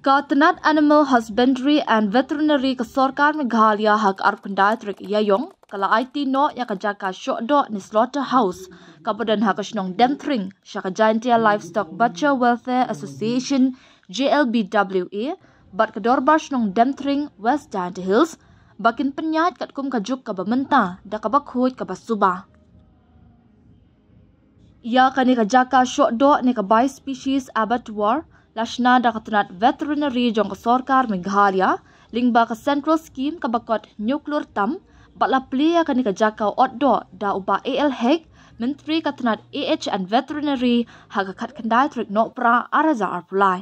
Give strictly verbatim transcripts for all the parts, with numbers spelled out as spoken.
Ka tnat Animal Husbandry and Veterinary ka sorkar Meghalaya ha ka arphew khyndai tarik Ïaïong ka la aiti noh ïa ka jaka shoh doh ne slaughterhouse kaba don ha ka shnong Demthring sha ka Jaintia Livestock Butcher Welfare Association, J L B W A, bad ka Dorbar Shnong Demthring, West Jaintia Hills, ba kin pynïaid katkum ka juk kaba mynta da kaba khuid kaba suba. Ïa kane ka jaka shoh doh ne ka bi-species abattoir la shna da ka tnat veterinary jong ka sorkar Meghalaya lyngba ka Central Scheme kaba kot Hynñiewklur Tam, bad la plie ïa kane ka jaka ot doh da u Bah A L Hek, Myntri ka tnat A H and Veterinary, ha ka khatkhyndai tarik Nohprah arhajar arphew lai.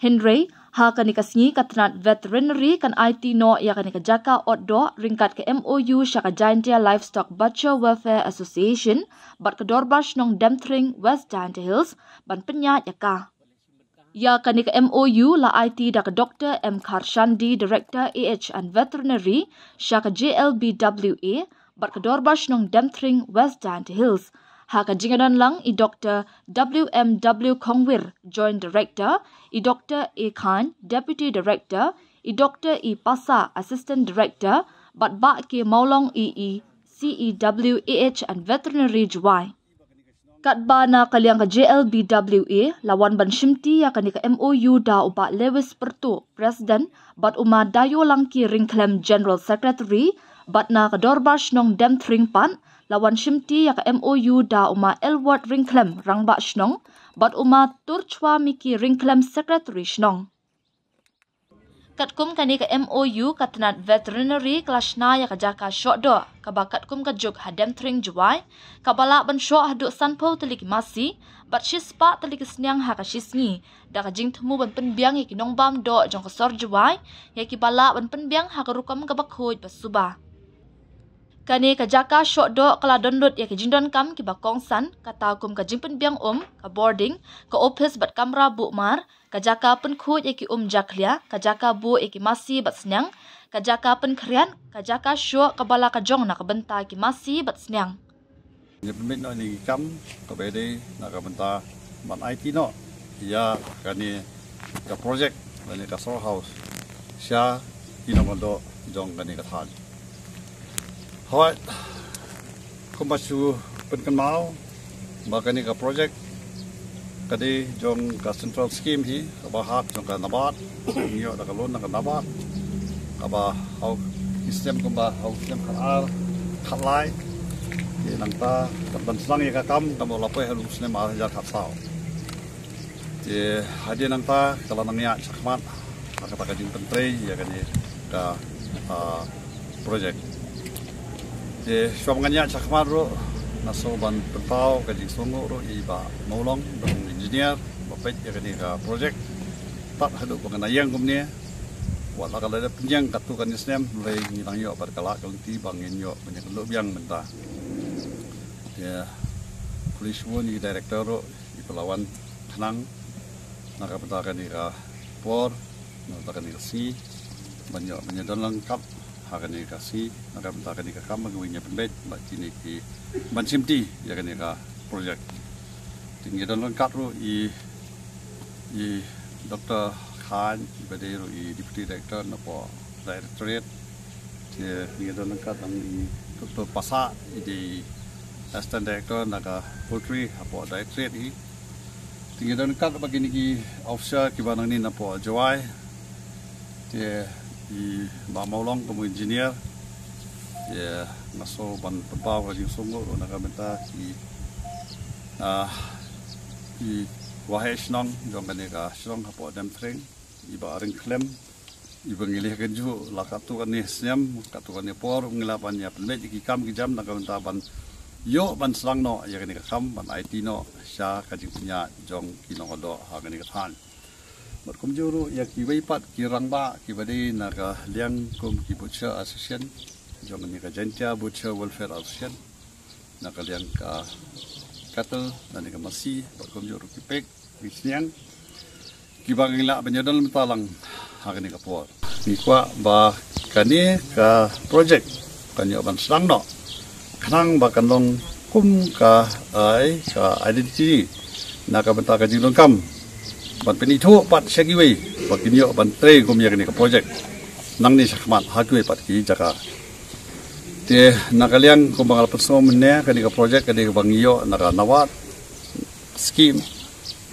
Hynrei ha kane ka sngi ka tnat veterinary kan aiti noh ïa kane ka jaka ot doh ryngkat ka M O U sha ka Jaintia Livestock Butcher Welfare Association bad ka Dorbar Shnong Demthring, West Jaintia Hills, ban pynïaid ïa ka. Ïa kane ka M O U la aiti da ka Doktor M Kharshandi, Director A H and Veterinary sha ka J L B W A, bad ka Dorbar Shnong Demthring, West Jaintia Hills, ha ka jingïadon lang i Doktor W M W Khongwir, Joint Director, i Doktor A Khan, Deputy Director, i Doktor E Pasa, Assistant Director, bad Bah K Mawlong, E E, C E W A H and Veterinary, Jowai. Katba na ka liang ka J L B W A la wan ban shimti ïa kane ka M O U da u Bah Lewis Pyrtuh, President, bad u Ma Dayo Langki Ryngkhlem, General Secretary, bad na ka Dorbar Shnong Demthring pat la wan shimti ïa ka M O U da u Ma Elward Ryngkhlem, Rangbah Shnong, bad u Ma Turchwa Miki Ryngkhlem, Secretary Shnong. Katkum kane ka M O U ka tnat veterinary ka la shna ïa ka jaka shoh doh kaba katkum ka juk ha Demthring, Jowai, kaba lah ban shoh haduh sanphew tylli ki masi bad shispah tylli ki sniang ha ka shisngi, da ka jingthmu ban pynbiang ïa ki nongbam doh jong ka sor Jowai ïa kiba lah ban pynbiang ha ka rukom kaba khuid ba suba. Kane ka jaka shoh doh ka la don lut ïa ki jingdonkam kiba kongsan, kata kum ka jingpynbiang um, ka boarding, ka ophis bad kamra buh mar, ka jaka pynkhuid ïa ki um jakhlia, ka jaka buh ïa ki masi bad sniang, ka jaka pynkhriat, ka jaka shoh kaba la ka jong na ka bynta ki masi bad sniang. Ngi pynmih noh ïa ki kam kaba dei na ka bynta ban aiti noh ïa kane ka project lane ka slaughterhouse sha ki nongdoh jong kane ka thaiñ. Hooid, kumba shu pynkynmaw ba kane ka project ka dei jong ka central scheme hi, kaba hap jong ka NABARD, ngi ïoh da ka loan na ka NABARD, kaba ha u ki snem kumba ha u snem khatar, khatlai. Te nangta kat ban sdang ïa ka kam, ka mut la poi ha u snem arhajar khatsaw. Te hadien nangta ka la nang ïaid shakhmat ha kata ka jingpyntrei ïa kane ka, ah, project. Te shuwa ngan ïaid shakhmat ruh, nga sngew ban pynpaw ka jingsngewnguh ruh ïa i Bah Mawlong, ba u engineer ba peit ïa kane ka project. Tad haduh ba ngan ïeng kumne, wat la ka la dep pynïeng katto katne snem, hynrei ngi nang ïoh bad ka lad ka lynti ba ngin ïoh ban ïakynduh biang mynta. Te khublei shibun ïa i director ruh, i ba la wan khnang na ka bynta kane ka por, na ka bynta kane ka sngi, ban ïoh ban ïadon ryngkat ha kane ka sngi na ka bynta kane ka kam ba ngi ïa pynbeit bad kine ki ban shimti ïa kane ka project. Te ngi ïadon ryngkat ruh i, i Doktor Khan, i ba dei ruh i Deputy Director na poh Directorate. Te ngi ïadon ryngkat nang i Doktor Pasa, i dei Assistant Director na ka Poultry hapoh Directorate hi. Te ngi ïadon ryngkat bad kine ki officer kiba nangne na poh Jowai. Te i Bah Mawlong kum u engineer. Te nga sngew ban pynpaw ka jingsngewnguh ruh na ka bynta ki, ah, ki waheh shnong jong kane ka shnong hapoh Demthring, i Bah Ryngkhlem, i ba ngi leh kynjuh la katto katne snem, katto katne por, ngi lah ban ïa pynbeit ïa ki kam ki jam na ka bynta ban ïoh ban sdang noh ïa kane ka kam, ban aiti noh sha ka jingpynïaid jong ki nongdoh ha kane ka thaiñ. Bad kumjuh ruh ïa kiwei pat ki rangbah kiba dei na ka liang kum ki Butcher Association, jong kane ka Jaintia Butcher Welfare Association, na ka liang ka cattle, na ka masi, bad kumjuh ruh ki pig, ki sniang, kiba ngi lah ban ïadon bynta lang ha kane ka por. Ngi kwah ba kane ka project kan ïoh ban sdang noh, khnang ba kan long kum ka, ai, ka identity na ka bynta ka jingdonkam Ban pynithuh pat sha kiwei ba kin ïoh ban trei kum ïa kane ka project nangne shakhmat ha kiwei pat ki jaka. Te na ka liang kumba nga la pynsngew mynne, kane ka project ka dei kaba ngi ïoh na ka NABARD scheme.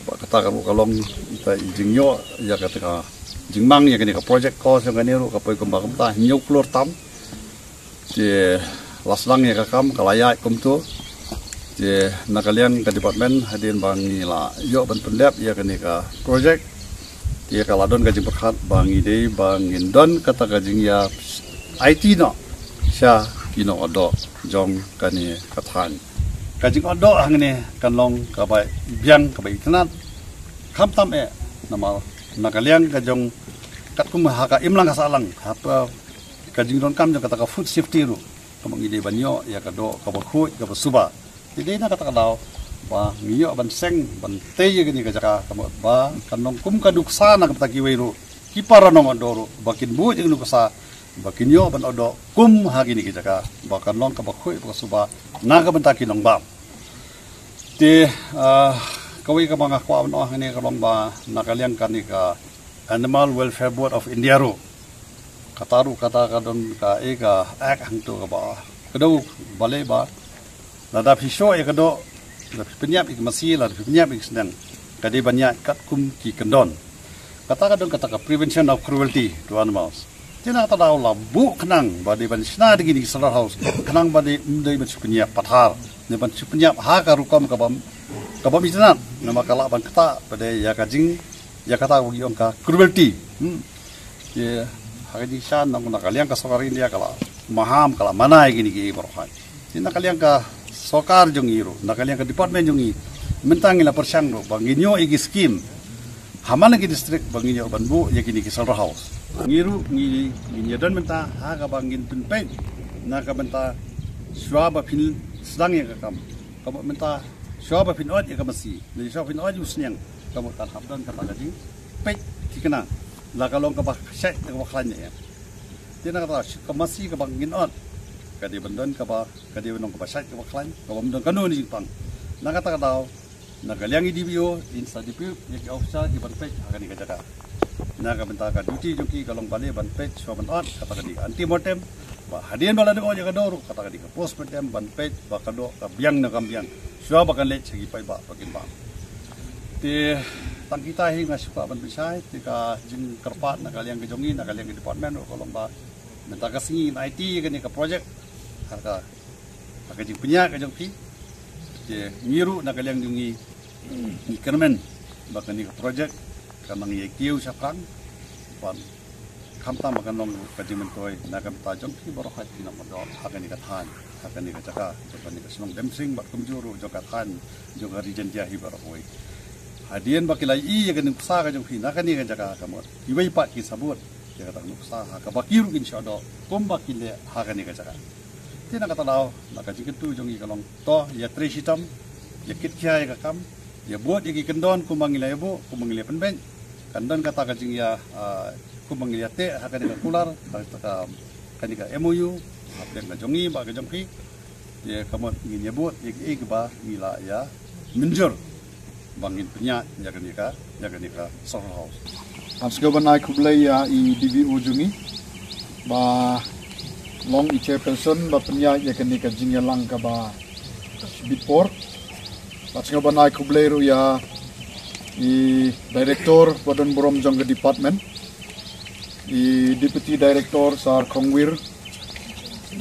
Ba kata ka ruh ka long ita i jingïoh ïa kata ka jingmang ïa kane ka project, ko jong kane ruh ka poi kumba kumta hynñiew klur tam. Te la sdang ïa ka kam, ka la ïaid kumto. Te na ka liang ka department, hadien ba ngi la ïoh ban pyndep ïa kane ka project, te ka la don ka jingpyrkhat ba ngi dei ba ngin don kata ka jingïa aiti noh sha ki nongotdoh jong kane ka thaiñ. Ka jingotdoh hangne kan long kaba biang, kaba itynnad, khamtam eh namar na ka liang ka jong, katkum ha ka imlang ka sahlang, haba ka jingdonkam jong kata ka food safety ruh, ka mut ngi dei ban ïoh ïa ka doh kaba khuid, kaba suba. Te dei na kata ka daw ba ngi ïoh ban seng, ban tei ïa kane ka jaka, ka mut ba kan long kum ka nuksa na ka bynta kiwei ruh, ki para nongotdoh ruh, ba kin buh ïa ka nuksa ba kin ïoh ban otdoh kum ha kine ki jaka, ba kan long kaba khuid, ba ka suba na ka bynta ki nongbam. Te, ah, kawei kaba nga kwah ban ong hangne ka long ba na ka liang kane ka Animal Welfare Board of India ruh, kata ruh kata ka don ka, eh, ka act hangto kaba kdew, balei ba lada phi shoh ïa ka doh, lada phi pynïap ïa ka masi, lada phi pynïap ïa ka sniang, ka dei ban ïaid katkum ki kyndon. Kata ka don kata ka Prevention of Cruelty to Animals. Te na kata daw la buh khnang ba dei ban shna da kine ki slaughterhouse, khnang ba dei, ym dei ban shu pynïap pathar, ne ban shu pynïap ha ka rukom kaba, kaba bym itynnad, namar ka lah ban ktah pat de ïa ka jing, ïa kata kaba ngi ong ka cruelty. Hmm. Te ha ka jingshisha na ka liang ka sorkar India ka la maham, ka la mana ïa kine kiei baroh. Te na ka liang ka sorkar jong ngi ruh, na ka liang ka department jong ngi, mynta ngi la pyrshang ruh ba ngin ïoh ïa ki scheme ha man la ki district ba ngin ïoh ban buh ïa kine ki slaughterhouse. Ngi ruh ngi, ngin ïadon mynta ha kaba ngin pynpeit na ka bynta shuwa ba phin sdang ïa ka kam, ka mut mynta shuwa ba phin ot ïa ka masi, ne shuwa ba phin ot ïa u sniang, ka mut kan hap don kata ka jingpeit thikna la ka long kaba shait kaba khlaiñ ne em. Te na kata ka masi kaba ngin ot, ka dei ban don kaba, ka dei ban long kaba shait kaba khlaiñ, kaba ym don kano kano jingpang. Na kata ka daw na ka liang i D P O in sa dei peit ïa ki officer kiban peit ha kane ka jaka. Na ka bynta ka duty jong ki ka long balei ban peit shuwa ban ot, kata ka dei antemortem. Ba hadien ba la dep ot ïa ka doh ruh, kata ka dei ka postmortem, ban peit ba ka doh ka biang ne kam biang, shuwa ba kan leit sha ki paidbah ba kin bam. Te tang kita hi nga shu kwah ban pynshai, te ka jingkyrpad na ka liang ka jong ngi, na ka liang ka department ruh ka long ba mynta ka sngi ngin aiti ïa kane ka project ha ka, ha ka jingpynïaid ka jong phi. Te ngi ruh na ka liang jong ngi, ngi kyrmen ba kane ka project kan nang ïa kiew shaphrang, ban khamtam ba kan long ka jingmyntoi na ka bynta jong phi baroh, ha ki nongotdoh ha kane ka thaiñ, ha kane ka jaka, ha kane ka shnong Demsring bad kumjuh ruh jong ka thaiñ, jong ka Region Jaiñtia hi baroh kawei. Hadien ba ki la ïohi ïa ka nuksa ka jong phi na kane ka jaka, ka mut kiwei pat kin sa bud ïa kata ka nuksa ha kaba ki ruh kin shu doh kumba ki leh ha kane ka jaka. Te na kata daw na ka jingkyntu jong ngi ka long, to ïa trei shitom, ïa kit khia ïa ka kam, ïa bud ïa ki kyndon kumba ngi la ïa buh, kumba ngi la ïa pynbeit. Kan don kata ka jingïa, ah, kumba ngi la ïa teh ha kane ka kular, ha kata ka, kane ka M O U hapdeng ka jong ngi bad ka jong phi. Te ka mut ngin ïa bud ïa kiei kiba ngi la ïa mynjur ba ngin pynïaid ïa kane ka, ïa kane ka slaughterhouse. Nga sngewbha ban ai khublei ïa i D P O jong ngi ba long i chairperson ba pynïaid ïa kane ka jingïalang kaba shibit por. Nga sngewbha ban ai khublei ruh ïa i director ba don burom jong ka department, i deputy director Sir Khongwir,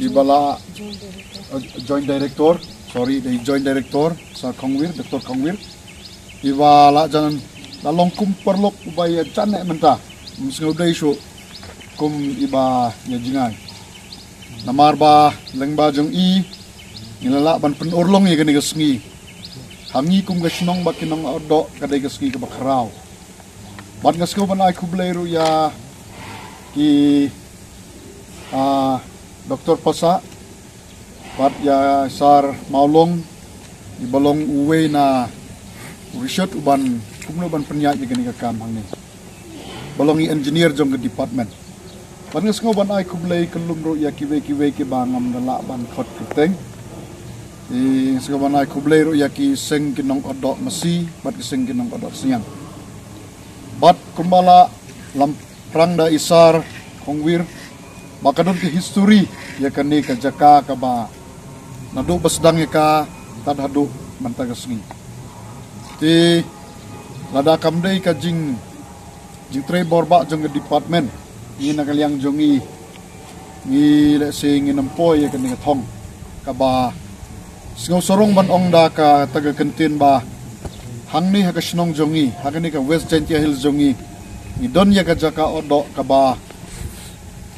i ba la, eh, joint director, sorry, dei joint director Sir Khongwir, Doctor Khongwir, i ba la jan, la long kum paralok uba ïa jan eh mynta, ym sngew dei shuh kum i ba ïa jngai. Namar ba lyngba jong i ngi la lah ban pynurlong ïa kane ka sngi. Ha ngi kum ka shnong bad ki nongotdoh ka dei ka sngi kaba khraw. Bad nga sngewbha ban ai khublei ruh ïa ki, ah, Doctor Passah bad ïa Sir Mawlong, i ba long uwei na u rishot uban kumno ban pynïaid ïa kane ka kam hangne, ba long i engineer jong ka department. Bad nga sngewbha ban ai khublei kyllum ruh ïa kiwei kiwei kiba ngam da lah ban khot kyrteng. Nga sngewbha ban ai khublei ruh ïa ki seng ki nongotdoh masi bad ki seng ki nongotdoh sniang. Bad kumba la lam phrang da i Sir Khongwir, ba ka don ka history ïa kane ka jaka kaba naduh ba sdang ïa ka tad haduh mynta ka sngi. Te lada kam dei ka jing jingtrei bor bah jong ka department, ngi na ka liang jong ngi, ngi lehse ngin ym poi ïa kane ka thong. Kaba sngewsarong ban ong da kata ka kyntien ba hangne ha ka shnong jong ngi, ha kane ka West Jaintia Hills jong ngi, ngi don ïa ka jaka ot doh kaba,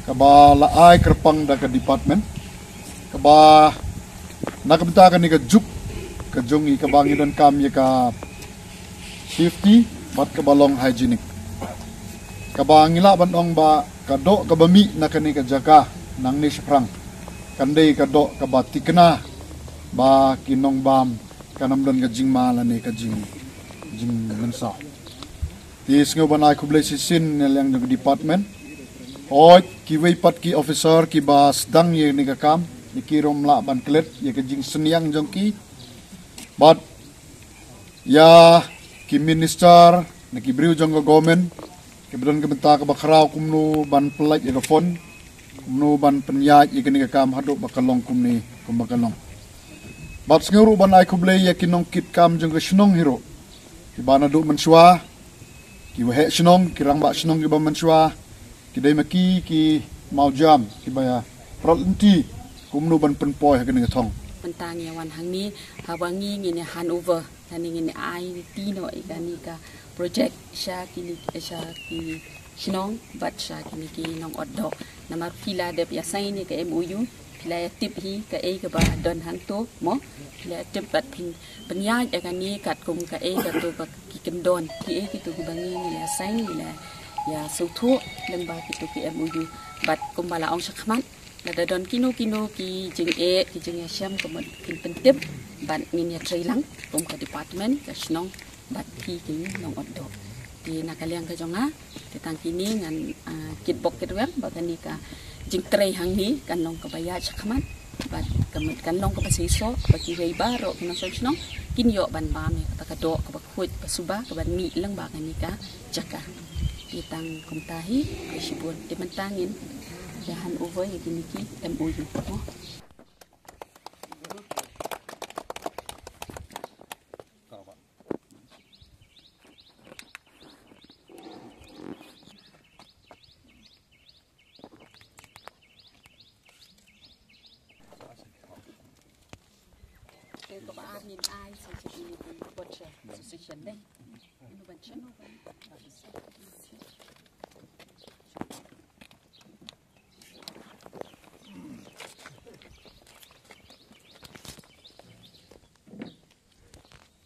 kaba la ai kyrpang da ka department, kaba na ka bynta kane ka juk ka jong ngi, kaba ngi donkam ïa ka safety bad kaba long hygienic. Kaba ngi lah ban ong ba ka doh kaba mih na kane ka jaka nangne shaphrang kan dei ka doh kaba thikna ba ki nongbam kan ym don ka jingma lane ka jing, jingmynsaw. Te sngew ban ai khublei shisien na liang jong ka department. Hooid, kiwei pat ki officer kiba sdang ïa kane ka kam, ïa ki ruh ym lah ban klet ïa ka jingsynñiang jong ki. Bad ïa ki minister, na ki briew jong ka government, kiba don ka bynta kaba khraw kumno ban pyllait ïa ka fund, kumno ban pynïaid ïa kane ka kam haduh ba ka long kumne kumba ka long. Bad sngew ruh ban ai khublei ïa ki nongkitkam jong ka shnong hi ruh, kiba naduh mynshuwa, ki waheh shnong, ki rangbah shnong kiba mynshuwa, ki dei ma ki ki mawjam kiba ïa pynrap lynti kumno ban pynpoi ha kane ka thong. Mynta ngi ïa wan hangne haba ngi ngin ïa hand over lane ngin ïa ai lynti noh ïa kane ka project sha kine, sha ki shnong bad sha kine ki nongot doh. Namar phi la dep ïa sign ïa ka M O U, phi la ïa tip hi kaei kaba don hangto mo, phi la ïa tip bad phin pynïaid ïa kane katkum kaei kato ba ki kyndon, kiei kito kiba ngi ngi la sign, ngi la ïa sngewthuh lyngba kito ki M O U. Bad kumba la ong shakhmat, lada don kino kino ki jingeh, ki jingïashem, kumno phin pyntip bad ngin ïatrei lang kum ka department, ka shnong bad phi ki nongot doh. Te na ka liang ka jong nga, te tang kine ngan, ah, kitbok kitrwiang ba kane ka jingtrei hangne kan long kaba ïaid shakhmat bad kan, kan long kaba seisoh ba kiwei baroh ki nongshong shnong kin ïoh ban bam ïa kata ka doh kaba khuid ba suba kaba mih lyngba kane ka jaka. Te tang kumta hi, khublei shibun. Te mynta ngin ïa hand over ïa kine ki M O U mo. Te kaba ar ngin ai sa sa kine ki butcher association dei. Ino ban chen.